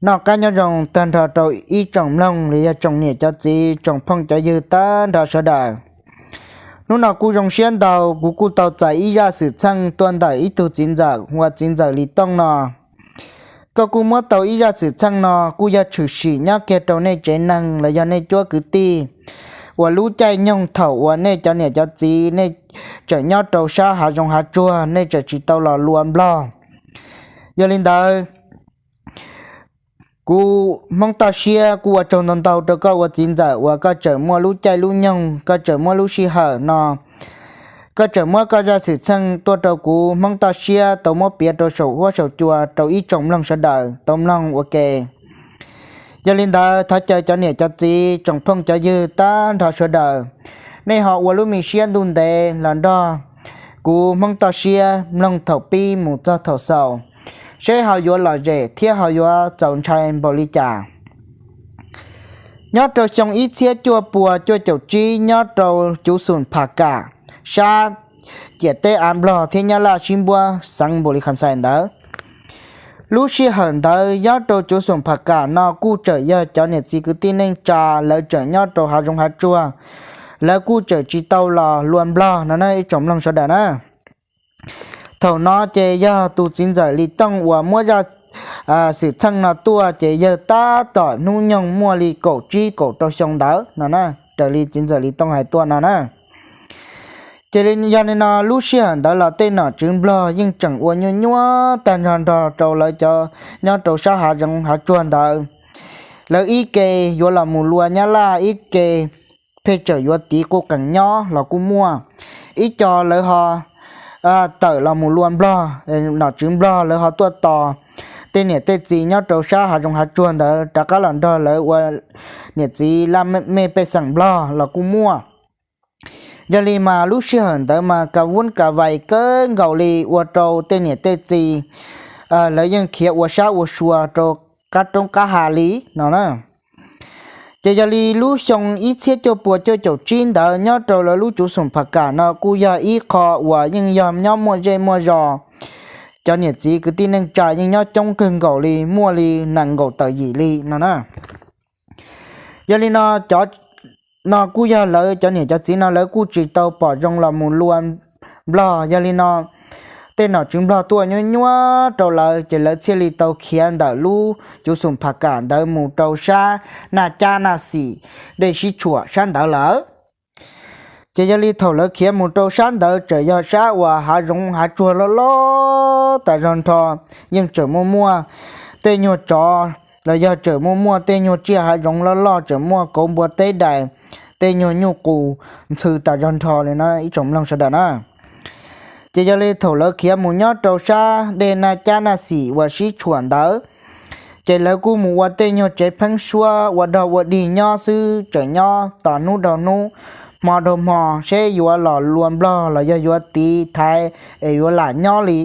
Noj qab nyob zoo tag nrho rau ib tsoom mloog los yog tsoom niam cov txiv tsoom phooj cov ywg tag nrho sawv daws. Hnub no kuj zoo siab ntau kuv kuj tau txais ib zaj xwm txheej tuaj ntawm ib tug txiv ntxawm hu ua txiv ntxawm Lis Tooj no. Koj kuj muab tau ib zaj xwm txheej no kuj yog tshwm sim nyob kiag rau nej tsev neeg los yog nej cuab kwv tij uas lub caij nyoog thaum uas nej cov niam cov txiv nej tseem nyob rau sab hav zoov hav tsuag nej tseem tsis tau los lua Nplog. Yog li ntawd, kuv Hmoob Toj Siab kuj ua tsaug ntau ntau rau koj ua txiv ntxawm uas koj tseem muaj lub caij lub nyoog, koj tseem muab lub sij hawm no, koj tseem muab koj zaj xwm txheej tuaj rau kuv Hmoob Toj Siab tau muab piav rau saum huab saum cua rau ib tsoom mloog sawv daws tau mloog ua ke. Yog li ntawd thov caw cov niam cov txiv tsoom phooj cov ywg tag nrho sawv daws, nej ho ua lub me siab ntuj ntev los nrog kuv Hmoob Toj Siab mloog thaum pib mus txog thaum xaus, seb ho yuav lom zem thiab ho yuav txaus ntshai npaum li cas. Nyob rau xyoo ib txhiab cuaj pua cuaj caum tsib nyob rau cuv xum Phas Kam, sab ciam teb av Nplog thiab Nyab Laj sib npuab xeev Npaus Lis Kham Xais ntawd. Lub sij hawm ntawd nyob rau cuv xum Phas Kam no kuj tseem yog cov niam txiv kwv tij neej tsa lawv tseem nyob rau hav zoov hav tsuag, lawv kuj tseem tsis tau los lua Nplog no na ib tsoom mloog sawv daws na. Thaum no ces yog tus txiv ntxawm Lis Tooj uas muab zaj xwm txheej no tuaj ces yawg tab tom hnub nyoog muaj li kaum tsib kaum rau xyoo ntawd no na, raws li txiv ntxawm Lis Tooj hais tuaj no na. Ces yog li no lub sij hawm ntawd los tej nom tswv Nplog yeej tseem ua nyuaj nyuaj tag nrho nrog rau lawv cov nyob rau sab hav zoov hav tsuag ntawd. Lawv ib ke yuav los mus lua Nyab Laj, ib ke pheej tseem yuav tiv quj qees nyob los kuj muaj. Ib co lawv ho tawm los mus lua Nplog, nom tswv Nplog lawv ho tuaj tos tej niam tej txiv nyob rau sab hav zoov hav tsuag ntawd rov qab los nrog lawv ua niam txiv laj mej pej xeem Nplog los kuj muaj. Yog li mas lub sij hawm ntawd mas ka vuv ka vais kawg nkaus li ua rau tej niam tej txiv lawv yeej khiav ua sab ua sua rau qab roob qab hav li no na. Ces yog li lub xyoo ib txhiab cuaj pua cuaj caum tsib ntawd nyob rau lawv lub cuv xum Phas Kam no kuj yog ib qho uas yeej yog nyob muaj zej muaj zos, cov niam txiv kwv tij neej tsa yeej nyob coob kawg nkaus li, muaj li nees nkaum tawm yim li no na. Yog li no cov no kuj yog lawv cov niam cov txiv no lawv kuj tsis tau pom zoo los mus lua Nplog. Yog li no tej nom tswv Nplog tuaj nyuaj nyuaj rau lawv ces lawv thiaj li tau khiav ntawm lub cuv xum Phas Kam ntawd mus rau sab Naj Cab Naj Xim, dej sib tshuam sab ntawd lawm. Ces yog li thaum lawv khiav mus rau sab ntawd tseem yog sab uas hav zoov hav tsuag loj loj tas zog nrho, yeej tseem muaj muaj tej nyuag tsov los yog tseem muaj muaj tej nyuag tsiaj hav zoov loj loj, tseem muaj kauv npua teb dais, tej nyuag nyuj qus ntxhw tas zog nrho li no ib tsoom mloog sawv daws na. Ces yog li thaum lawv khiav mus nyob rau sab dej Naj Cab Naj Xim uas sib tshuam ntawd, ces lawv kuj mus ua tej nyuag tsev pheeb suab ua dog ua dig nyob xwb, tseem nyob tos hnub dhau hnub, hmo dhau hmo seb yuav los lua Nplog los yog yuav tiv thaiv es yuav lam nyob li.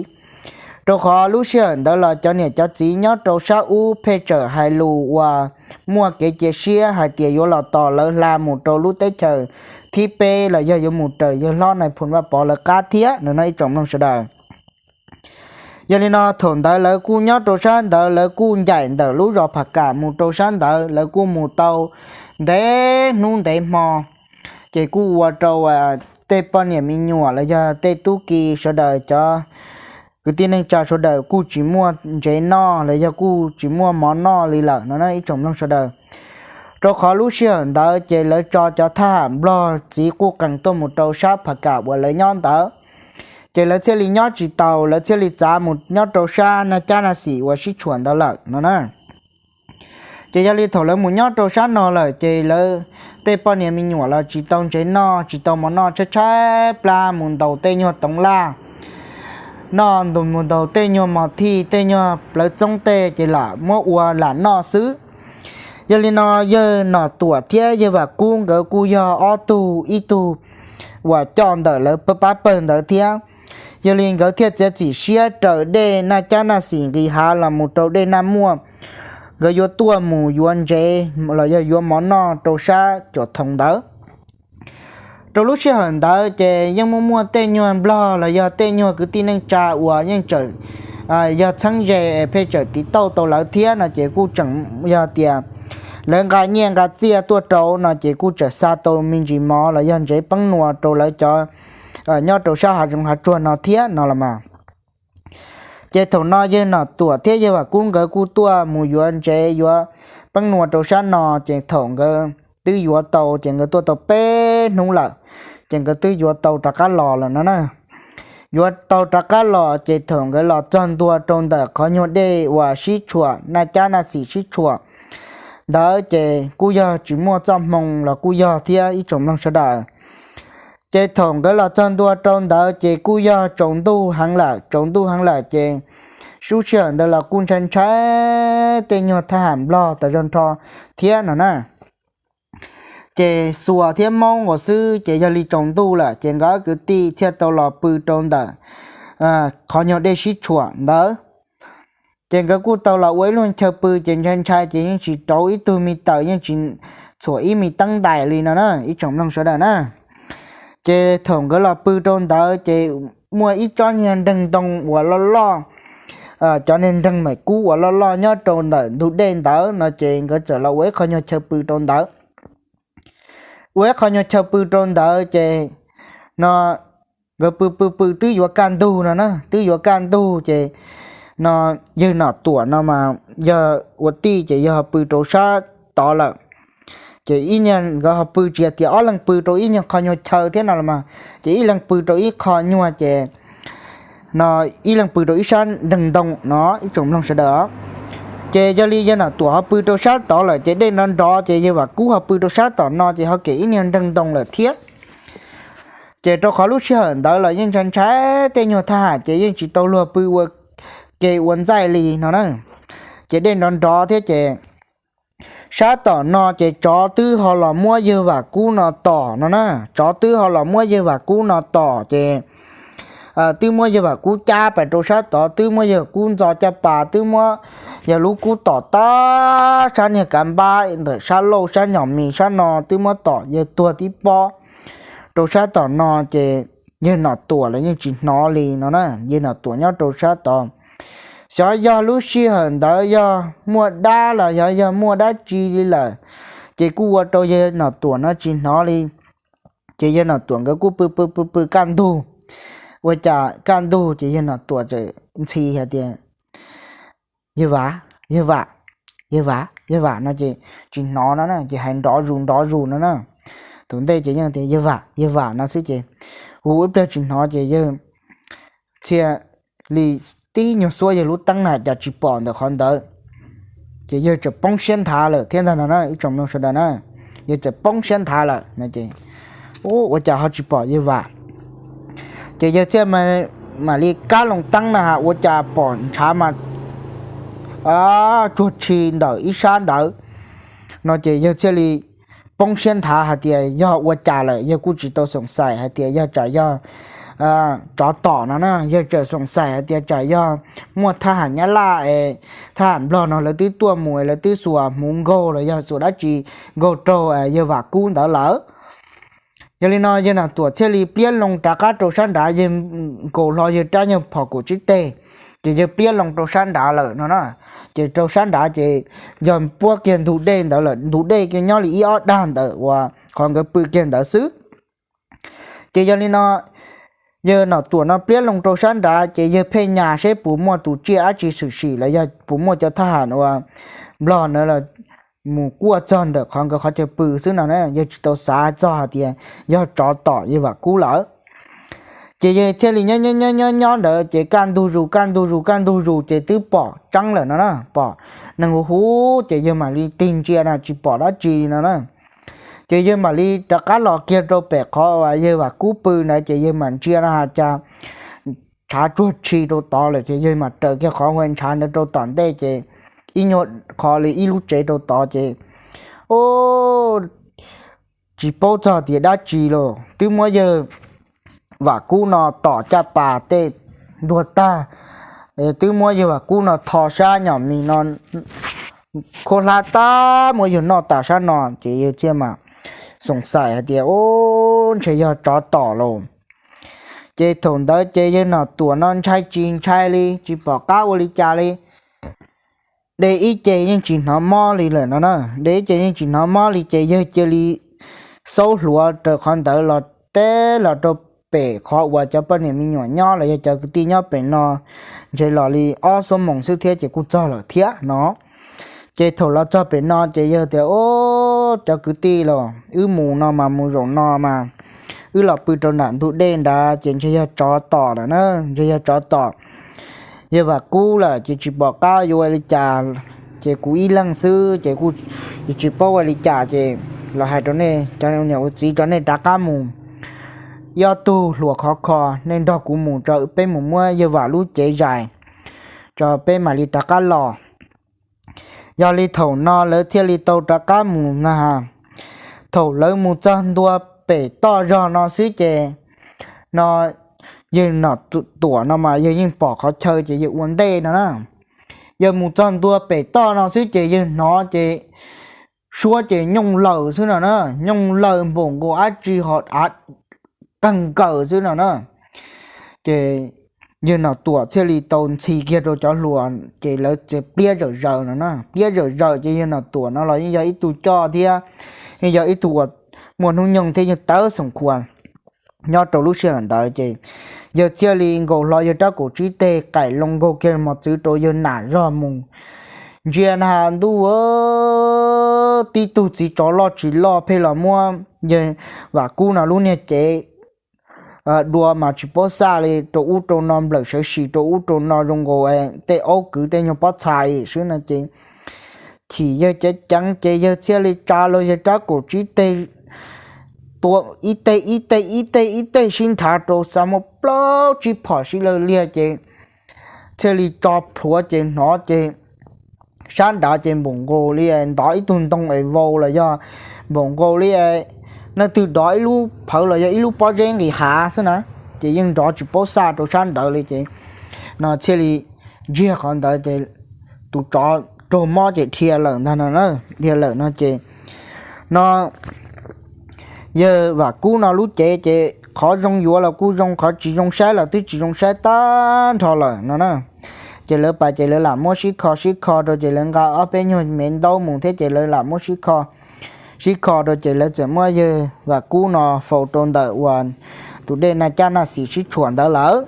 Rau qhov lub sij hawm ntawd los cov niam cov txiv nyob rau sab ub pheej tseem hais lus uas muaj kev cia siab hais tias yuav los tos lawv hla mus rau lub teb chaws thib peb los yog yuav mus raws yawg hlob Nais Phoo Vaj Pov lawv qab thiab no no ib tsoom mloog sawv daws. Yog li no thaum ntawd lawv kuj nyob rau sab ntawd, lawv kuj ncaim ntawm lub zos Phas Kam mus rau sab ntawd, lawv kuj mus tau ntev hnub ntev hmo, ces kuj ua rau tej poj niam me nyuam los yog tej tub ki sawv daws cov kwv tij neej tsa sawv daws kuj tsis muaj ntsev noj los yog kuj tsis muaj mov noj li lawm no na ib tsoom mloog sawv daws. Rau qhov lub sij hawm ntawd ces lawv tso cov thab ham Nplog txiv quj qees tuaj mus rau sab Phas Kam uas lawv nyob ntawd, ces lawv thiaj li nyob tsis taus, lawv thiaj li txav mus nyob rau sab Naj Cab Naj Xim uas sib tshuam ntawd lawm no na. Ces yog li thaum lawv mus nyob rau sab no lawm ces lawv tej poj niam me nyuam los tsis tau ntsev noj, tsis tau mov noj, tshaib tshaib plab mus ntaus tej nyuag toov laj, noj mus ntaus tej nyuag mos thij, tej nyuag plawv txoob tej ces lam muab ua lam noj xwb. Yog li no yawg Nom Tuam thiab yawg Vam Kub nkawd kuj yog ob tug ib tug uas coj ntawm lawv pab pawg ntawd thiab. Yog li nkawd thiaj txiav txim siab raws dej Naj Cab Naj Xim nqis hav los mus rau dej Naj Muaj, nkawd yuav tuaj mus yuav ntsev los yog yuav mov noj rau sab cuam thoov ntawd. Rau lub sij hawm ntawd ces yeej muaj muaj tej nyuag Nplog los yog tej nyuag kwv tij neej tsa uas yeej tseem yog txheeb ze es pheej tseem tiv tauj tau lawv thiab no ces kuj tseem yog tias lawv nqa nyiaj nqa txiaj tuaj rau no ces kuj tseem xa tau me ntsis mov los yog ntsev peeb nua rau lawv cov nyob rau sab hav zoov hav tsuag no thiab no los mas. Ces thaum no yawg Nom Tuam thiab yawg Vam Kub nkawd kuj tuaj mus yuav ntsev yuav peeb nua rau sab no, ces thaum nkawd twb yuav tau ces nkawd tuaj tau peb hnub lawm, ces nkawd twb yuav tau rov qab los lawm no na. Yuav tau rov qab los ces thaum nkawd los txog ntua rau ntawm qhov nyuag dej uas sib tshuam, naj cab naj xim sib tshuam ntawd ces kuj yog tsis muaj txoj hmoo los kuj yog thiab ib tsoom mloog sawv daws. Ces thaum nkawd los txog ntua rau ntawd ces kuj yog tsaus ntuj heev lawm, tsaus ntuj heev lawm ces lub sij hawm ntawd los kuj ntshai ntshai tej nyuag thab ham nplog tas zog nrho thiab no na. Ces xuas thiab maub nkaus xwb ces yog li tsaus ntuj lawm ces nkawd kwv tij thiaj tau los pw rau ntawm qhov nyuag dej sib tshuam ntawd. Ces nkawd kuj tau los ua ib lub chaw pw ces ntshai ntshai ces yeej tsis rauv ib tug me taws, yeej tsis txhuam ib me teeb ntais li no na ib tsoom mloog sawv daws na. Ces thaum nkawd los pw rau ntawd ces muaj ib tsob niag nreeg ntoo uas loj loj, cov niag nreeg maim kub uas loj loj nyob rau ntawm ntug dej ntawd no ces nkawd txawm los ua ib qho nyuag chaw pw rau ntawd. Ua ib qho nyuag chaw pw rau ntawd ces no nkawd pw pw pw twb yuav kaj ntug no na, twb yuav kaj ntug ces no yawg Nom Tuam no mas yog ua tij ces yog pw rau sab tod lawm. Ces ib nyuag nkawd ho pw tsis yog tias ob leeg pw rau ib nyuag qho nyuag chaw thiab no los mas, ces ib leeg pw rau ib qho nyuag ces no ib leeg pw rau ib sab nreeg ntoo no ib tsoom mloog sawv daws. Ces yog li yawg Nom Tuam ho pw rau sab tod lawm ces dej nrov nrov ces yawg Vam Kub ho pw rau sab tom no ces ho kem ib nyuag nreeg ntoo lawm thiab. Ces rau qhov lub sij hawm ntawd los yeej ntshai ntshai tej nyuag thab ham ces yeej tsis tau luag pw ua ke ua ntxaij li no na. Ces dej nrov nrov thiab ces sab tom no ces tsov twb ho los muab yawg Vam Kub no tom no na, tsov twb ho los muab yawg Vam Kub no tom ces twb muab yawg Vam Kub cab pais rau sab tod, twb muab yawg Kub ntxo caj pas, twb muab yawg lub kub tom tag sab niag kav npab ntawm sab lauj sab nyom mis sab no twb muab tom yawg tuag tib pob rau sab tom no ces yawg Nom Tuam los yeej tsis hnov li no na. Yawg Nom Tuam nyob rau sab tod, xyov yog lub sij hawm ntawd yog muaj dab los xyov yog muaj dab tsi li lawm, ces kuj ua rau yawg Nom Tuam no tsis hnov li. Ces yawg Nom Tuam nkawd kuj pw pw pw pw kaj ntug, ua cas kaj ntug ces yawg Nom Tuam txawm ntxhi hais tias, yawg Vam, yawg Vam, yawg Vam, yawg Vam no ces tsis hnov no na, ces hais nrov zus nrov zus no na. Tus ntej ces yeej tias yawg Vam, yawg Vam no xwb ces hu ib pliag tsis hnov ces yawg thiaj li tib nyuag xuab yawg lub teeb na cas tsis pom ntawm qhov ntawd. Ces yawg txawm poob siab nthav lawm thiab ntag no na ib tsoom mloog sawv daws na. Yawg txawm poob siab nthav lawm no ces ua cas ho tsis pom yawg Vam. Ces yawg thiaj mam li kab loo teeb na has ua cas pom ntshav mas tsuag tshi ntawm ib sab ntawd no ces yawg thiaj li poob siab nthav hais tias yog ua cas lawm, yawg kuj tsis tau xoom xaim hais tias yog tsam yog tsov tom no na, yawg txawm xoom xaim hais tias tsam yog muaj thab ham nyab laj es thab ham nplog no lawv twb tuaj mus lawv twb xuas hmuv nkaug los yog xuas dab tsi nkaug raug yawg Vam Kub ntawd lawm. Yog li no yawg Nom Tuam thiaj li pliab loo rov qab rau sab nrad, yawg nkaus hlo yawg rab nyuag phom kaum tsib teg, ces yawg pliab loo rau sab nrad lawm no na. Ces rau sab nrad ces yog puab kiag ntug dej ntawd lawm, ntug dej kiag nyob li ib ob dag ntawm uas qhov nkawd pw kiag ntawd xwb. Ces yog li no yawg Nom Tuam no pliab loo rau sab nrad ces yawg pheej nyas seb puas muaj tus tsiaj dab tsi swm sim los yog puas muaj cov thab ham uas nplog na los mus kuaj txog ntawm qhov nkawd qhov chaw pw xwb no na, yawg tsis tau xav txog hais tias yog tsov tom yawg Vam Kub lawm. Ces yawg thiaj li nyob nyob nyob nyob ntawd ces kaj ntug zus kaj ntug zus kaj ntug zus ces twb pom tseeb lawm no na, pom neeg hu hu ces yawg mam li tig ntsia na tsis pom dab tsi li no na. Ces yawg mam li rov qab los kiag rau pem qhov uas yawg Vam Kub pw ntawd ces yawg mam ntsia no has cas ntshav tsuag tshi rau tod lawm ces yawg mam raws kiag qhov hu ntshav ntawd rau tom ntej ces ib nyuag qhov li ib lub tsev rau tod ces tsis paub txog tias dab tsi los twb muab yawg Vam Kub no tom caj pas tej ntuag tag, twb muab yawg Vam Kub no tho sab nyom mis no khuab hlab tag muab yawg noj tas sab no ces yawg thiaj mam xoom xaim hais tias ub ntshe yog tsov tom los. Ces thaum ntawd ces yawg Nom Tuam no ntshai tsis ntshai li, tsis pom qab ua li cas li. De ib ce yeej tsis hnov mob li lawm no na, de ib ce yeej tsis hnov mob li ces yawg cia li xaub hluav raws qhov ntawd los teb los rau pem qhov uas cov poj niam me nyuam nyob los yog cov kwv tij nyob pem no, ntshe los li ob xuab moos xwb thiab ces kuj txog lawm thiab no. Ces thaum los txog pem no ces yawg tias, Au, cov kwv tij los wb mus no mas mus zaum no mas wb los pw rau nram ntug dej nrad ces ntshe yog tsov tom lawm na, ntshe yog tsov tom yawg Vam Kub lawm ces tsis pom qab yuav ua li cas, ces kuv ib leeg xwb ces kuj tsis paub ua li cas ces los hais rau nej cov niam ua txiv tso, nej rov qab mus, ob tug hluas khov kho, nej nrog kuv mus tso, peb mus muab yawg Vam lub cev zais tso peb mam li rov qab los. Yog li thaum no lawv thiaj li tau rov qab mus na. Thaum lawv mus txog ntua pem toj zog no xwb ces no yawg Nom Tuam no mas yawg yeej pom qhov chaw ces yawg ua ntej no na. Yawg mus txog ntua pem toj no xwb ces yawg hnov ces suab ces nyooj lawm xwb no na, nyooj lawm npaum nkaus dab tsi ho av qeeg nkaws xwb no na. Ces yawg Nom Tuam thiaj li tau ntxhi kiag rau cov hluas ces lawv txawm pliab zawm zaws no na, pliab zawm zaws ces yawg Nom Tuam no los yeej yog ib tug coj thiab, yeej yog ib tug uas muaj hnub nyoog thiab yeej tawv xoom khuas nyob rau lub sij hawm ntawd ces yawg thiaj li nkaus hlo yawg rab kaum tsib teg qaim loo nkaug kiag mos txwv rau yawg nam zog mus. Ntsia na has ntuj, tib tug txiv tsov loj tsis loj pheej los muab yawg Vam Kub no lub niag cev dua mas tsis paub xaj li, rau ub rau no nplawm sawv sis rau ub rau no zoo nkaus tej aub kwv tej nyuag pob txha xwb no ces chim yawg ceev ceev ces yawg thiaj li tsa los yawg rab kaum tsib teg tua ib teg ib teg ib teg ib teg sib nrhav rau xa muaj plaub tsib phom sib law liag ces thiaj li tso plhuav ces hnov ces sab nrad ces npaum nkaus li ntov ib tug ntoo es vau los yog npaum nkaus li leej twg dov ib lub phawv los yog ib lub pob zeb nqis hav xwb na, ces yeej nrov tsis paub xaj rau sab nrad li ces no thiaj li ntsiag qhov ntawd ces tus tsov raug mob ces dhia lawm ntag no, dhia lawm no ces no yawg Vam Kub no lub cev ces qhov zoo yuav los kuj zoo, qhov tsis zoo saib los twb tsis zoo saib tag nrho lawm no na. Ces lawv pas ces lawv lam muab sib kho sib kho rau ces lawv nqa ob peb nyuag me ntaub mus thiab ces lawv lam muab sib kho sib kho rau ces lawv txawm muab yawg Vam Kub no faus rau ntawm uas tus dej Naj Cab Naj Xis sib tshuam ntawd lawm.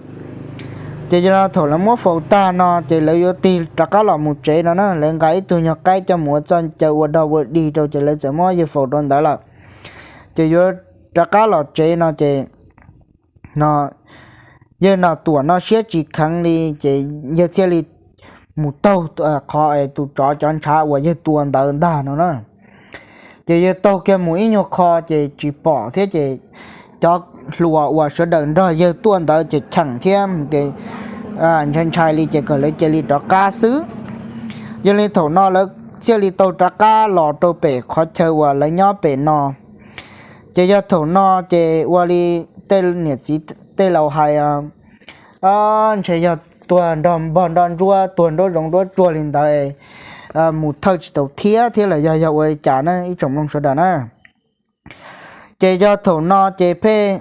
Ces yog thaum lawv muab faus tag no ces lawv yuav tig rov qab los mus tsev no na, lawv nqa ib tug nyuag qaib coj mus ua txoj caw ua dog ua dig rau ces lawv txawm muab yawg faus rau ntawd lawm. Ces yuav rov qab los tsev no ces no yawg Nom Tuam no siab tsis kheev li ces yawg thiaj li mus taug qhov tus tsov cov ntshav uas yawg tua ntawd ntag no na. Ces yawg taug kiag mus ib nyuag qho ces tsis pom thiab ces cov hluas uas sawv daws nrog yawg tuaj ntawd ces cheem thiab ces ntshai ntshai li ces kom lawv cia li rov qab xwb. Yog li thaum no lawv thiaj li tau rov qab los rau pem qhov chaw uas lawv nyob pem no. Ces yog thaum no ces ua li tej niam txiv tej laus hais, ntshe yog tuag nrog npog nroj ntsuab, tuag nruab zoov nruab tsuag li ntawd mus thawj tsis tau thiab thiab los yog yog ua li cas na ib tsoom mloog sawv daws na. Ces yog thaum no ces pheej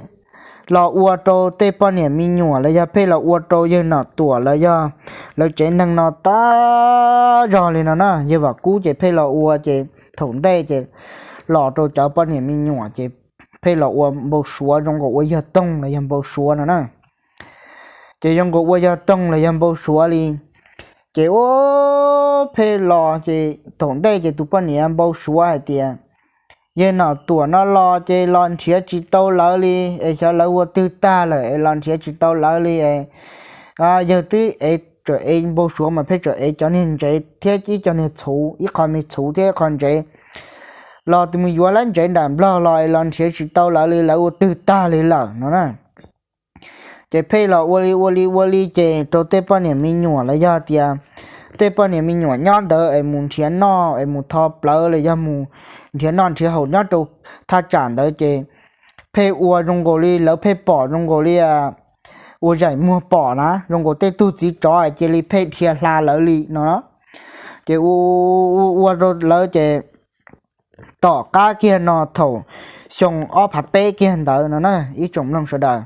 los ua rau tej poj niam me nyuam los yog pheej los ua rau yawg Nom Tuam los yog lawv tsev neeg no tag zog li no na. Yawg Vam Kub ces pheej los ua ces thaum ntej ces los rau cov poj niam me nyuam ces pheej los ua npau suav zoo nkaus ua yawg Toog los yog npau suav no na. Ces zoo nkaus ua yawg Toog los yog npau suav li. Ces ua pheej los ces thaum ntej ces tus poj niam npau suav hais tias yawg Nom Tuam no los ces los nrhiav tsis tau lawv li es xyov lawv ua twg tag lawm es los nrhiav tsis tau lawv li. Yawg twb ev, tseem ev npau suav mas pheej tseem ev cov niag ntsev thiab ib co niag txhuv, ib qho me txhuv thiab ib qho ntsev los tus mus yuav lawv ntsev nram Nplog los es los nrhiav tsis tau lawv li, lawv ua twg tag li lawm no na. Ces pheej los ua li ua li ua li ces rau tej poj niam me nyuam los yog tias tej poj niam me nyuam nyob ntawd es mus nrhiav noj es mus tho plawv los yog mus nrhiav noj nrhiav haus nyob rau thaj tsam ntawd ces pheej ua zoo nkaus li lawv pheej pom zoo nkaus li ua zaim muag pom na, zoo nkaus tej tug txiv tsov cia li pheej dhia hla lawv li no. Ces ua rau lawv ces tom qab kiag no thaum xyoo ob phav peb kiag ntawd no na ib tsoom mloog sawv daws,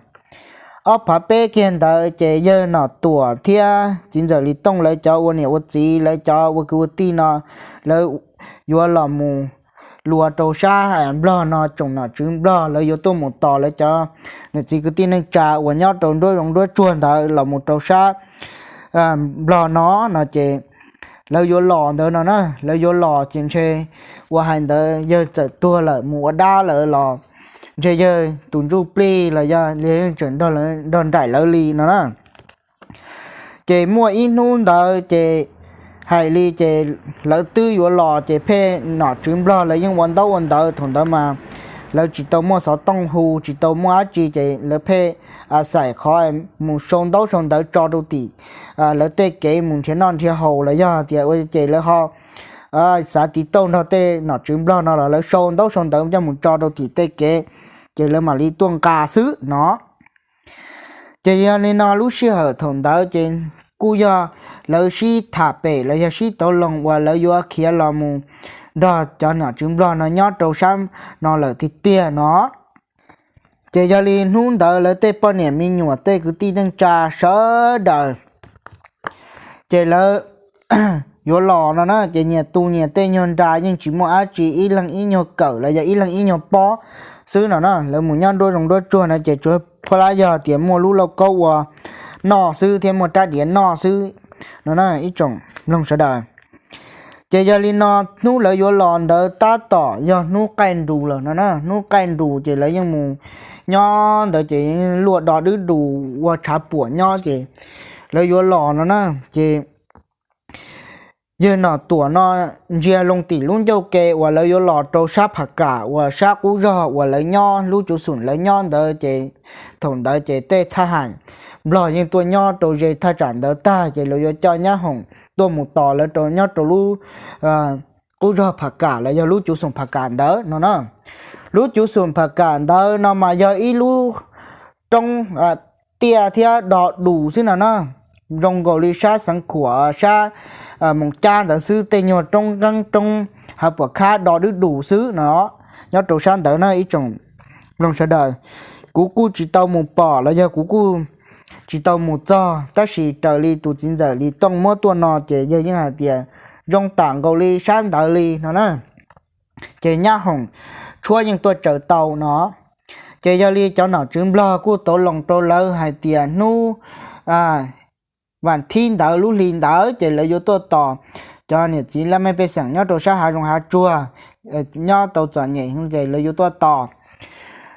ob phav peb kiag ntawd ces yawg Nom Tuam thiab txiv ntxawm Lis Tooj lawv cov ua niam ua txiv, lawv cov ua kwv ua tij no, lawv yuav los mus luas rau sab Nplog no, tsoom nom tswv Nplog lawv yuav tuaj mus tos lawv cov niam txiv kwv tij neej tsa uas nyob rau nruab zoov nruab tsuag ntawd los mus rau sab Nplog no no ces lawv yuav los ntawd no na, lawv yuav los ces ntshe ua hais ntawd yawg txawm tuag lawm mus ua dab lawm los ntshe yawg tus ntsuj plig los yog li tseem nrog nraim lawv li no na. Ces muaj ib hnub ntawd ces hais li ces lawv twb yuav los ces pheej nom tswv Nplog lawv yeej ua ntaub ua ntawv, thaum ntawd mas lawv tsis tau muaj xov tooj hu, tsis tau muaj dab tsi ces lawv pheej xaim qhov mus sau ntaub sau ntawv tso rau tim lawv tej kev mus nrhiav noj nrhiav haus los yog tias ua ces lawv ho xav tiv tauj nrog tej nom tswv Nplog no los lawv sau ntaub sau ntawv coj mus tso rau tim tej kev, ces lawv mam li tuaj nqa xwb no. Ces yog li no lub sij hawm thaum ntawd ces kuj yog lawv sib tham pem los yog sib tauv loo uas lawv yuav khiav los mus nrog cov nom tswv Nplog no nyob rau sab no lawm tiag tiag no. Ces yog li hnub ntawd lawv tej poj niam me nyuam tej kwv tij neej tsa sawv daws ces lawv yuav los no na, ces nyias tu nyias tej nyuag nra, yeej tsis muaj dab tsi, ib leeg ib nyuag kawm los yog ib leeg ib nyuag pob xwb no na. Lawv mus nyob nruab zoov nruab tsuag no ces tsuas phuab lab yog tias muaj lub lauj kaub ua noj xwb thiab muaj rab diav noj xwb no na ib tsoom mloog sawv daws. Ces yog li no hnub lawv yuav los ntawd tab tom yog hnub qaij nrus lawm no na, hnub qaij nrus ces lawv yeej mus nyob ntawd ces luaj do dwb dus ua tshav puam nyob ces lawv yuav los no na, ces yawg Nom Tuam no ntsia loo tim lub ncauj ke uas lawv yuav los rau sab Pham Kam uas sab qub zog uas lawv nyob lub cuv xum lawv nyob ntawd ces thaum ntawd ces tej thaj ham Nplog yeej tuaj nyob rau ze thaj tsam ntawd tag ces lawv yuav coj nyab hoom tuaj mus tos lawv rau nyob rau lub qub zog Pham Kam los yog lub cuv xum Pham Kam ntawd no na. Lub cuv xum Pham Kam ntawd no mas yog ib lub roob tiaj thiab do dus xwb no na, zoo nkaus li sab Xeev Khuam sab Moos Cab ntawd xwb, tej nyuag roob nqeeb roob hav puam khab do dwb dus xwb no, nyob rau sab ntawd na ib tsoom mloog sawv daws. Kuv kuj tsis tau mus pom los yog kuv kuj tsis tau mus txog, tab sis raws li tus txiv ntxawm Lis Tooj muab tuaj no ces yawg yeej hais tias zoo tam nkaus li sab ntawd li no na. Ces nyab hoom tshuab yeej tuaj tsaws tau no. Ces yog li cov nom tswv Nplog kuj tau loo rau lawv hais tias hnub vas thib ntawd lub hli ntawd ces lawv yuav tuaj tos cov niam txiv laj mej pej xeem nyob rau sab hav zoov hav tsuag nyob tau txom nyem ces lawv yuav tuaj tos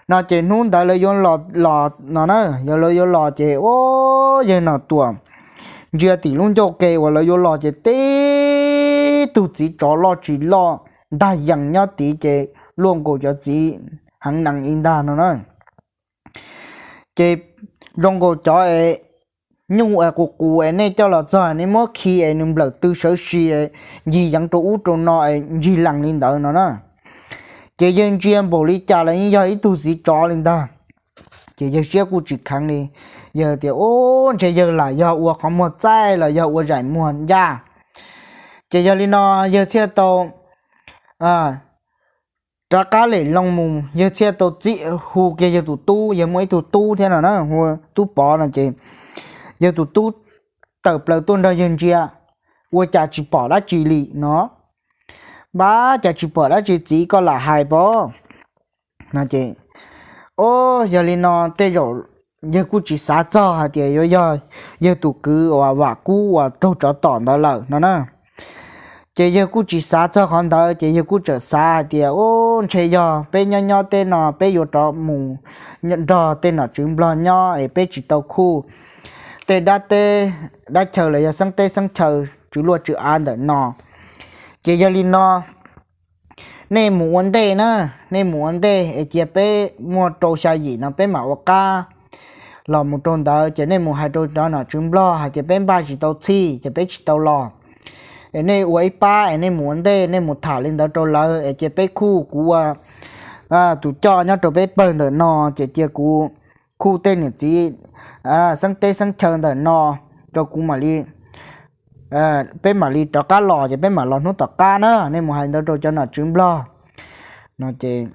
no. Ces hnub ntawd lawv yuav los no na, yog lawv yuav los ces o, yawg Nom Tuam ntsia tim lub ncauj ke uas lawv yuav los ces tib tug txiv tsov loj tsis loj ntag yees nyob tid ces luaj nkaus cov txiv heev nees li ntag no na. Ces zoo nkaus cov es nyuj es qus qus es nej coj los txog nej muab khi es nws nplawm tw sawv si es ncig yeev rau ub rau no es ncig lees li ntawd no na. Ces yawg ntsia npaum li cas los yeej yog ib tug txiv tsov li ntag. Ces yawg siab kuj tsis kheev li, yawg tias u, ntshe yawg lam yog ua qhov muag txaij los yog ua zaim muag ncaj. Ces yog li no yawg thiaj tau rov qab lem loo mus, yawg thiaj tau txib hu kiag yawg tus tub, yawg muaj ib tug tub thiab no na, hu Tub Pov no ces yawg tus tub tawm plaws tuaj nrog yawg ntsia, ua cas tsis pom dab tsi li no. Npab, cas tsis pom dab tsi txiv, koj lam hais pov no ces o, yog li no tej zaum yawg kuj tsis xav txog hais tias yuav yog yawg tus kwv uas Vam Kub uas raug tsov tom ntawd lawm no na. Ces yawg kuj tsis xav txog qhov ntawd ces yawg kuj txawm xav hais tias u, ntshe yog peb nyob nyob teb no peb yuav rov mus nrog tej nom tswv Nplog nyob es peb tsis tau khuj tej dab teb dab chaw los yog xeeb teb xeeb chaw tswv luaj tswv av ntawm no. Ces yog li no nej mus ua ntej na, nej mus ua ntej es cia peb muaj rau xya yim no peb mam ua qab los mus rau ntawd. Ces nej mus hais rau cov nom tswv Nplog hais tias peb npaj tsis tau txhij ces peb tsis tau los. Es nej ua ib pab es nej mus ua ntej, nej mus tham li ntawd rau lawv es cia peb khuj, kuv ua tus coj nyob rau peb pawg ntawm no, ces cia kuv khuj tej niam txiv xeeb teb xeeb chaw ntawm no rau kuv mam li, peb mam li rov qab los, ces peb mam los hnub tom qab na. Nej mus hais ntawd rau cov nom tswv Nplog no ces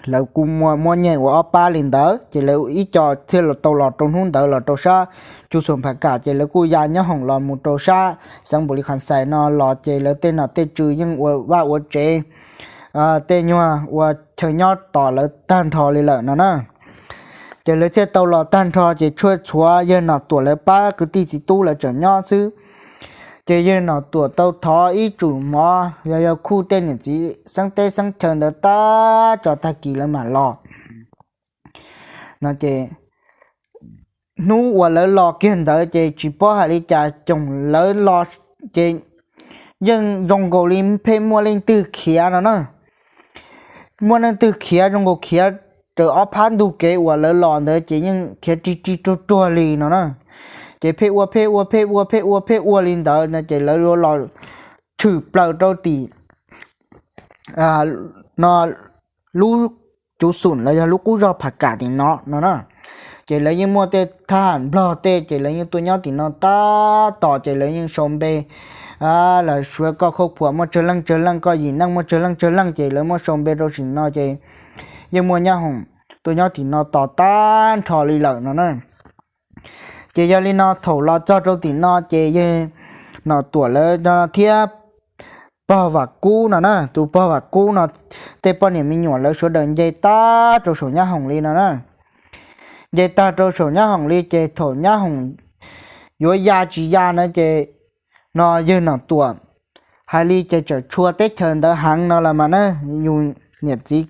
lawv kuj muaj muab nyeem ua ob pab li ntawd, ces lawv ib co thiaj tau los rau hnub ntawd los rau sab Cub Xoom Phav Kam, ces lawv kuj ya nyob hoom los mus rau sab xeev Npaum Lis Kham Xais no los ces lawv tej nom tej tswv yeej ua vaj ua tsev, tej nyuag ua chaw nyob tos lawv tag nrho li lawm no na. Ces lawv thiaj tau los tag nrho ces tshuaj txhuav yawg Nom Tuam lawv pab kwv tij txiv tub lawv tseem nyob xwb. Ces yawg Nom Tuam tau thov ib tsum mov yog yog khuj tej niam txiv xeeb teb xeeb chaw ntawd tab tso tag kis lawv mam los no ces hnub uas lawv los kiag ntawd ces tsis paub hais li cas, coom lawv los ces yeej zoo nkaus li pheej muaj leej twg khiav no na. Muaj leej twg khiav zoo nkaus khiav raws ob phab ntug kev uas lawv los ntawd ces yeej khiav ri ri ruag ruag li no na. Ces pheej ua pheej ua pheej ua pheej ua pheej ua li ntawd no ces lawv yuav los tshwm plaws rau tim no lub Cub Xoom los yog lub qub zog Phav Kam tim no no na. Ces lawv yeej muaj tej thab ham Nplog tej ces lawv yeej tuaj nyob tim no tab tom ces lawv yeej sau npe los suav koj khaub phuam muaj tsawg leej tsawg leej, koj yim neej muaj tsawg leej tsawg leej ces lawv muab sau npe rau tim no ces yeej muaj nyab hoom tuaj nyob tim no tos tag nrho li lawm no na. Ces yog li no thaum los txog rau tim no ces yawg Nom Tuam lawv no thiab pog Vam Kub no na, tus pog Vam Kub no tej poj niam me nyuam lawv sawv daws nce tag rau saum nyab hoom li no na. Nce tag rau saum nyab hoom li ces thaum nyab hoom yuav ya tsis ya na ces no yawg Nom Tuam hais li ces tseem tshua teb chaws ntawd heev no los mas na, yus niam txiv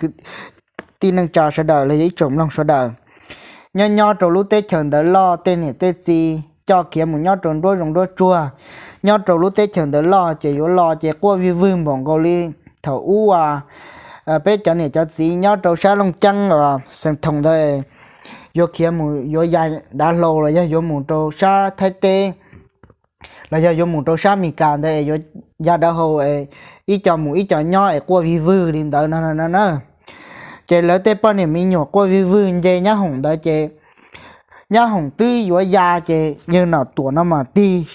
tij neej tsa sawv daws los yog ib tsoom mloog sawv daws, nyob nyob rau lub teb chaws ntawd loj tej niam tej txiv coj khiav mus nyob rau nruab zoov nruab tsuag, nyob rau lub teb chaws ntawd loj ces yuav los ces quaj vij vwg npaum nkaus li thaum ub peb cov niam cov txiv nyob rau sab Looj Ceeb los Xeev Thoos ntawd yuav khiav mus yuav ya dav hlau los yog yuav mus rau sab Thaib teb los yog yuav mus rau sab Amelikas ntawd es yuav ya dav hlau es ib co mus ib co nyob es quaj vij vwg li ntawd no na. Ces lawv tej poj niam me nyuam quaj vij vwg nce nyab hoom ntawd ces nyab hoom twb yuav ya ces yawg Nom Tuam no mas tig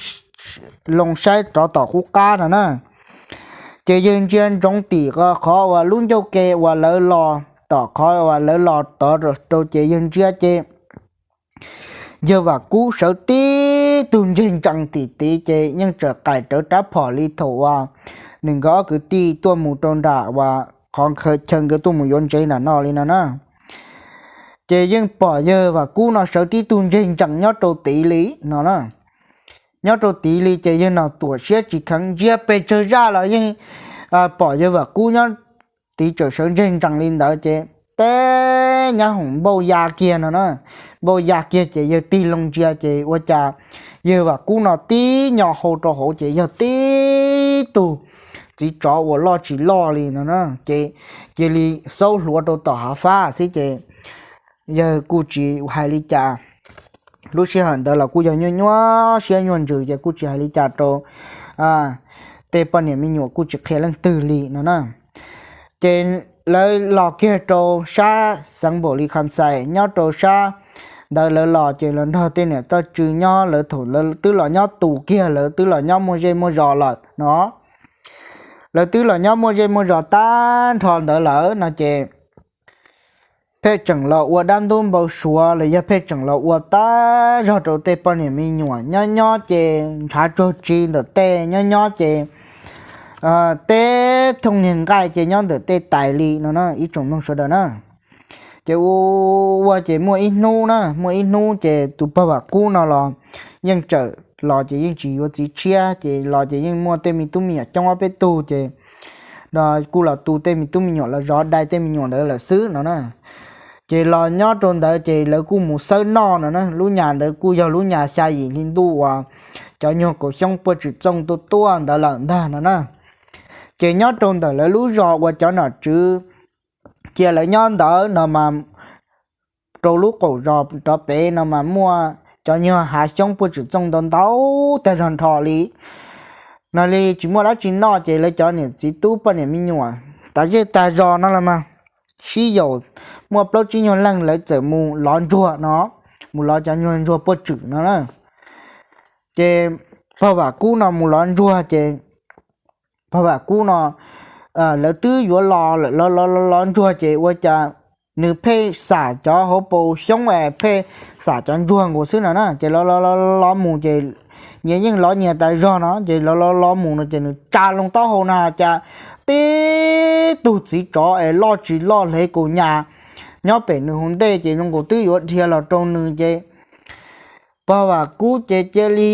loo saib rov tom qub qab no na. Ces yawg ntsia ntsoov tim qhov uas lub ncauj ke uas lawv los, tom qhov uas lawv los tod rau ces yawg ntsia ces yawg Vam Kub sawv tib tug ntseg ntsees tim tid ces yeej tseem qais rawv rab phom li thaum uas nws nkawd ob kwv tij tuaj mus rau nram uas qhov chaw nkawd tuaj mus yuav ntsev nram no li no na. Ces yeej pom yawg Vam Kub no sawv tib tug ntseg ntsees nyob rau tid li no na. Nyob rau tid li ces yawg Nom Tuam siab tsis kheev, ntsia pes tsawg zaj los yeej pom yawg Vam Kub nyob tid tseem sawv ntseg ntsees li ntawd ces teb nyab hoom npauj ya kiag no na. Npauj ya kiag ces yawg tig loo ntsia ces ua cas yawg Vam Kub no tib nyo hau rau hauv ces yog tib tug txiv tsov uas loj tsis loj li no na. Ces cia li xaub hluav rau tom hav fab xwb ces yawg kuj tsis hais li cas. Lub sij hawm ntawd los kuj yog nyuaj nyuaj siab nyuaj ntsws ces kuj tsis hais li cas rau tej poj niam me nyuam, kuj tsis qhia leej twg li no na. Ces lawv los kiag rau sab xeev Npaum Lis Kham Xais, nyob rau sab ntawd lawv los ces los nrog tej niam toj tswv nyob, lawv thaum lawv twb los nyob tus kiag, lawv twb los nyob muaj zej muaj zos lawm no. Lawv twb los nyob muaj zej muaj zos tag nrho ntawd lawm no ces pheej tseem los ua dab ntub npau suav los yog pheej tseem los ua tab zog rau tej poj niam me nyuam, nyob nyob ces ntshav tsuag tsi ntawm tej, nyob nyob ces teb thooj niag nqaij ces nyob ntawm tej tais li no na ib tsoom mloog sawv daws na. Ces ua ua ces muaj ib hnub na, muaj ib hnub ces tus pog Vam Kub no los yeej txawm los ces yeej tsis yuav txiv tshiab, ces los ces yeej muaj tej me tub me nyuam coob ob peb tug ces kuj los tu tej me tub me nyuam los zov dai tej me nyuam ntawd lawm xwb no na. Ces los nyob rau ntawd ces lawv kuj mus xawb noj no na, lub nyas ntawd kuj yog lub nyas xya yim hli ntuj uas cov nyuag kaum xyoob puag tsim txooj tuaj tuaj ntawd lawm ntag no na. Ces nyob rau ntawm lawv lub zos uas cov nom tswv cia lawv nyob ntawd no mas rau lub qaum zos rov pem no mas muaj cov nyuag hav xyoob puag tsim txooj ntau ntau tag zog nrho li. No li tsis muaj dab tsi noj ces lawv cov niam txiv tub poj niam me nyuam tas zej tas zos no los mas sib yaum muaj plaub tsib nyuag leej lawv txawm mus lov ntsuag no, mus lov cov nyuag ntsuag puag tsim no na. Ces pog Vam Kub no mus lov ntsuag ces pog Vam Kub no lawv twb yuav los lawm, los los los los ntsuag ces ua cas nws pheej xam cov hauv paus xyoob es pheej xam cov ntsuag nkaus xwb no na. Ces los los los los mus ces nyias yeej lov nyias tas zog no ces los los los mus no ces nws tsa loo taub hau na cas tib tug txiv tsov es loj tsis loj hle kaus nyas nyob pem nws hauv ntej ces zoo nkaus twb yuav dhia los rau nws ces pog Vam Kub ces cia li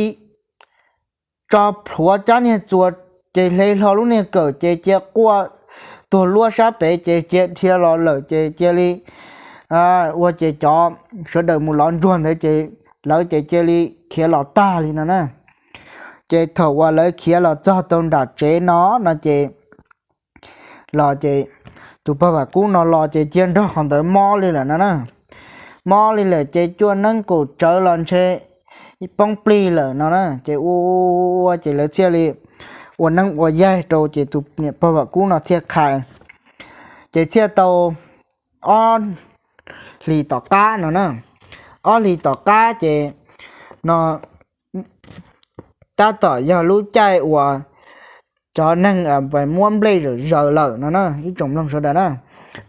tso plhuav cab niag txuas ces hle hlo lub niag kawm ces cia quaj tuag luab sab pem ces cia dhia los lawm ces cia li ua ces cov sawv daws mus lov ntsuag ntawd ces lawv ces cia li khiav los tag li no na. Ces thaum uas lawv khiav los txog tau nram tsev no no ces los ces tus pog Vam Kub no los ces cia nrog qhov ntawd mob li lawm no na. Mob li lawm ces cua neeb kaum tsawv los ntshe poob plig lawm no na. Ces ua ua ces lawv thiaj li ua neeb ua yaig rau ces tus niam pog Vam Kub no thiaj qhais. Ces thiaj tau ob hlis tom qab no na, ob hlis tom qab ces no tab tom yog lub caij uas cov neeg muab nplej zawm zaws lawm no na, ib tsoom mloog sawv daws na,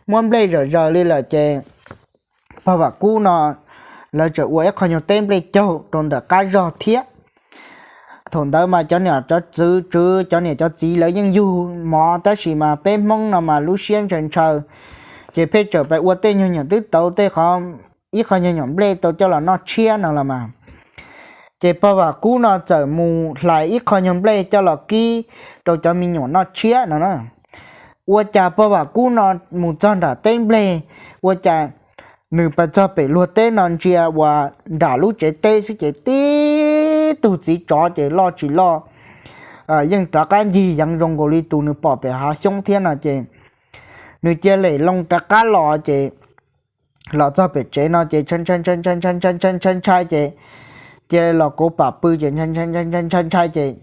muab nplej zawm zaws li lawm ces pog Vam Kub no lawv tseem ua ib qho nyuag teb nplej caug rau ntawm qab zog thiab. Thaum ntawd mas cov niam cov txiv, cov niam cov txiv lawv yeej yug mov tab sis mas peb Hmoob no mas lub siab ntshaw ntshaw, ces pheej tseem pais ua tej nyuag nyuam twb tau tej qhov, ib qho nyuag nyuam nplej tau coj los noj tshiab no los mas. Ces pog Vam Kub no txawm mus hlais ib qho nyuag nplej coj los kib rau cov me nyuam noj tshiab no na. Ua cas pog Vam Kub no mus txog nram teb nplej, ua cas nws pais txog pem luag teb no ntsia uas nram lub tsev teb xwb ces tib tug txiv tsov ces loj tsis loj, yeej rov qab ncig yeev zoo nkaus li tus nws pom pem hav xyoob thiab no ces nws cia li loo rov qab los ces los txog pem tsev no ces ntshai ntshai ntshai ntshai ces cia li los kauv pam pw ces ntshai ntshai ntshai ntshai ces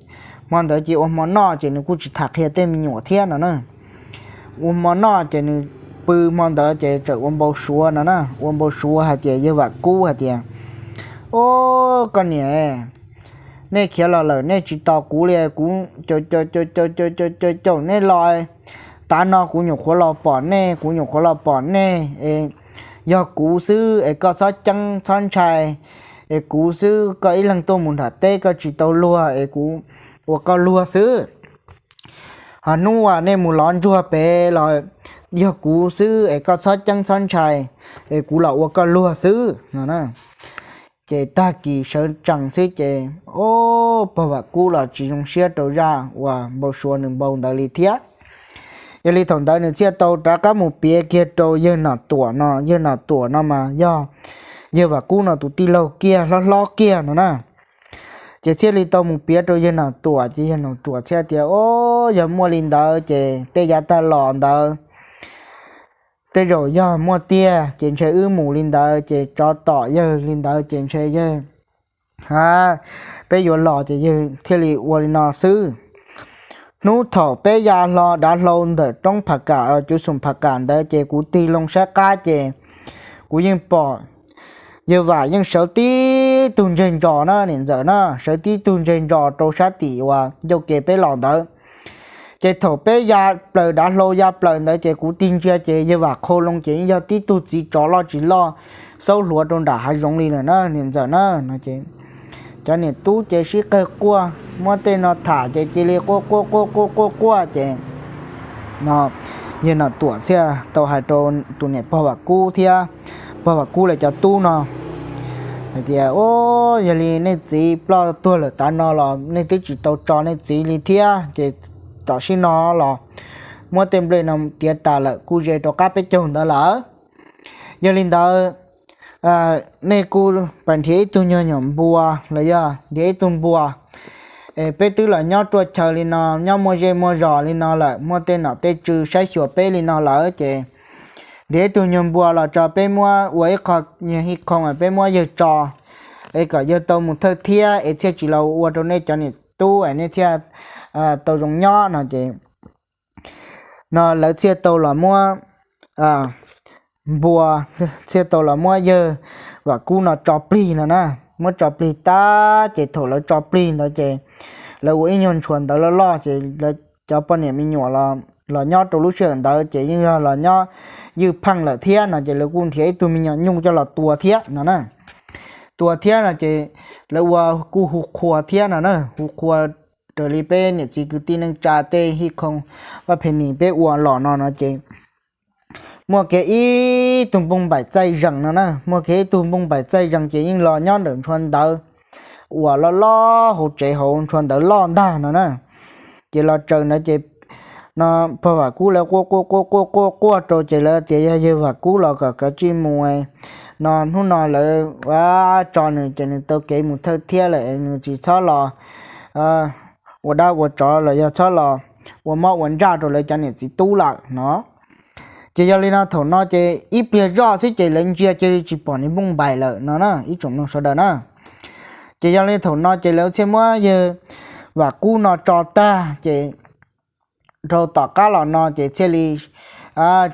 hmo ntawd ces ua hmo noj ces nws kuj tsis tham qhia tej me nyuam thiab no na. Ua hmo noj ces nws pw hmo ntawd ces txawm ua npau suav no na, ua npau suav hais tias yawg Vam Kub hais tias, Au, koj niam, nej khiav los lawm nej tsis tos kuv li, kuv caum caum caum caum caum caum nej los, tav no kuv nyuam qhuav los pom nej, kuv nyuam qhuav los pom nej es yog kuv xwb es koj txhob ceeb txhob ntshai, es kuv xwb koj ib leeg tuaj mus nram teb koj tsis tau luag es kuv ua koj luag xwb. Ho hnub uas nej mus lov ntsuag pem los yog kuv xwb es koj txhob ceeb txhob ntshai, es kuv los ua koj luag xwb no na. Ces tag kis sawv tsees xwb ces, o, pog Vam Kub los tsis zoo siab rau zaj uas npau suav nws npau ntawd li thiab. Yog li thaum ntawd nws thiaj tau rov qab mus piav kiag rau yawg Nom Tuam no, yawg Nom Tuam no mas yog yawg Vam Kub no tus tij laug kiag hlob hlob kiag no na. Ces thiaj li tau mus piav rau yawg Nom Tuam ces yawg Nom Tuam thiaj tias, O, yog muaj li ntawd ces tej yav tag los ntawd tej zaum yog muaj tiag ces ntshe wb mus li ntawd ces tsov tom yawg li ntawd ces ntshe yawg, a, peb yuav los ces yawg thiaj li ua li no xwb. Hnub thaum peb ya hlo dav hlau ntawm roob Phav Kam, cuv xoom Phav Kam ntawd ces kuv tig loo saib qab ces kuv yeej pom yawg Vam yeej sawv tib tug ntseg ntsos na, niam ntxawm na, sawv tib tug ntseg ntsos rau sab tim uas ncauj kev peb los ntawd. Ces thaum peb ya plaws dav hlau ya plaws ntawd ces kuv tig ntsia ces yawg Vam qhau loo ces yog tib tug txiv tsov loj tsis loj xaub hluav rau nram hav zoov li lawm na, niam ntxawm na no ces cov niam tub ces sib qawg quaj, muab tej no tham ces cia li quaj quaj quaj quaj quaj quaj ces no yawg Nom Tuam thiaj tau hais rau tus niam pog Vam Kub thiab pog Vam Kub lawv cov tub no hais tias, O, yog li nej txiv ploj tuag lawm tav no los nej twb tsis tau tso nej txiv li thiab ces tam sim no los muab tej nplej no tiav tas lawm kuj ze rau qab peb caug ntawd lawm. Yog li ntawd, nej kuj pab nrhiav ib tug nyuag nyuam npua los yog nrhiav ib tug npua. Es peb twb los nyob ruaj chaw li no, nyob muaj zej muaj zos li no lawm, muaj tej nom tej tswv saib xyuas peb li no lawm ces nrhiav ib tug nyuag npua los tso peb muab ua ib qho nyuag hij qho peb muab yawg tso, es kom yawg tau mus thawj thiab es thiaj tsis los ua rau nej cov niam tub es nej thiaj tau zoo nyob no ces no lawv thiaj tau los muab npua, thiaj tau los muab yawg Vam Kub no tso plig no na. Muab tso plig tag ces thaum lawv tso plig ntawd ces lawv ua ib nyuag ntshua ntawv loj loj ces lawv cov poj niam me nyuam los nyob rau lub sij hawm ntawd ces yeej yog los nyob ywj pheej lawm thiab no ces lawv kuj nrhiav ib tug me nyuam nyuj coj los tua thiab no na. Tua thiab no ces lawv ua kuj hu qhua thiab no na, hu qhua raws li peb niam txiv kwv tij neej tsa tej hij khoo vaj phem nis peb ua los no no ces muaj kiag ib tug npoo npaim txaij zees no na, muaj kiag ib tug npoo npaim txaij zees ces yeej los nyob ntawm ntshua ntawd uas loj loj hauv tsev hauv ntshua ntawd loj ntag no na. Ces los tsaws ntawd ces no pog Vam Kub lawv quaj quaj quaj quaj quaj quaj rau ces lawv tias yog yawg Vam Kub los kom kav tsij mus no hnub no lawv ua tso nws ces nws tau kev mus thawj thiab lawm, nws tsis txhob los ua dab ua tsov los yog txhob los ua mob ua ntsaj rau lawv cov niam txiv tub lawm no. Ces yog li no thaum no ces ib pliag zoj xwb ces lawv ntsia cia li tsis pom niag npoo npaim lawm no na ib tsoom mloog sawv daws na. Ces yog li thaum no ces lawv thiaj muab yawg Vam Kub no tso tag ces rau tom qab los no ces thiaj li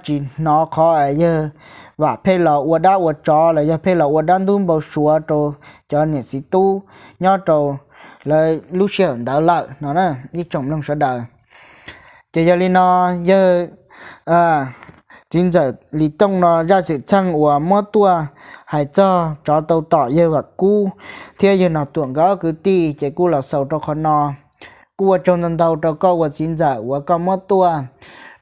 tsis hnov qhov yawg Vam pheej los ua dab ua tsov los yog pheej los ua dab ntub npau suav rau cov niam txiv tub nyob rau lawv lub sij hawm ntawd lawm no na ib tsoom mloog sawv daws. Ces yog li no yawg txiv ntxawm Lis Tooj no zaj xwm txheej uas muab tuaj hais txog tsov tau tom yawg Vam Kub thiab yawg Nom Tuam nkawd ob kwv tij ces kuj los xaus rau qhov no. Kuj ua tsaug ntau ntau rau koj ua txiv ntxawm uas koj muab tuaj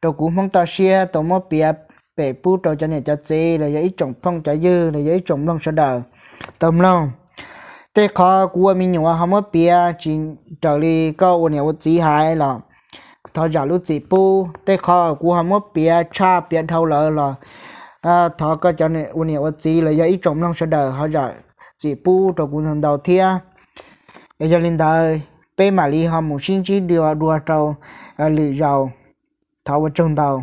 rau kuv Hmoob toj siab tau muab piav pem pub rau cov niam cov txiv los yog ib tsoom phooj cov ywg los yog ib tsoom mloog sawv daws tau mloog. Tej qhov kuv ua me nyuam ho muab piav tsis raws li koj ua niam ua txiv hais los thov zam lub txim pub. Tej qhov kuv ho muab piav tshaj piav dhau lawm los thov koj cov ua niam ua txiv los yog ib tsoom mloog sawv daws ho zam txim pub rau kuv ntau ntau thiab. Yog li ntawd peb mam li ho mus sib ntsib dua dua rau lwm zaus. Thov ua tsaug ntau.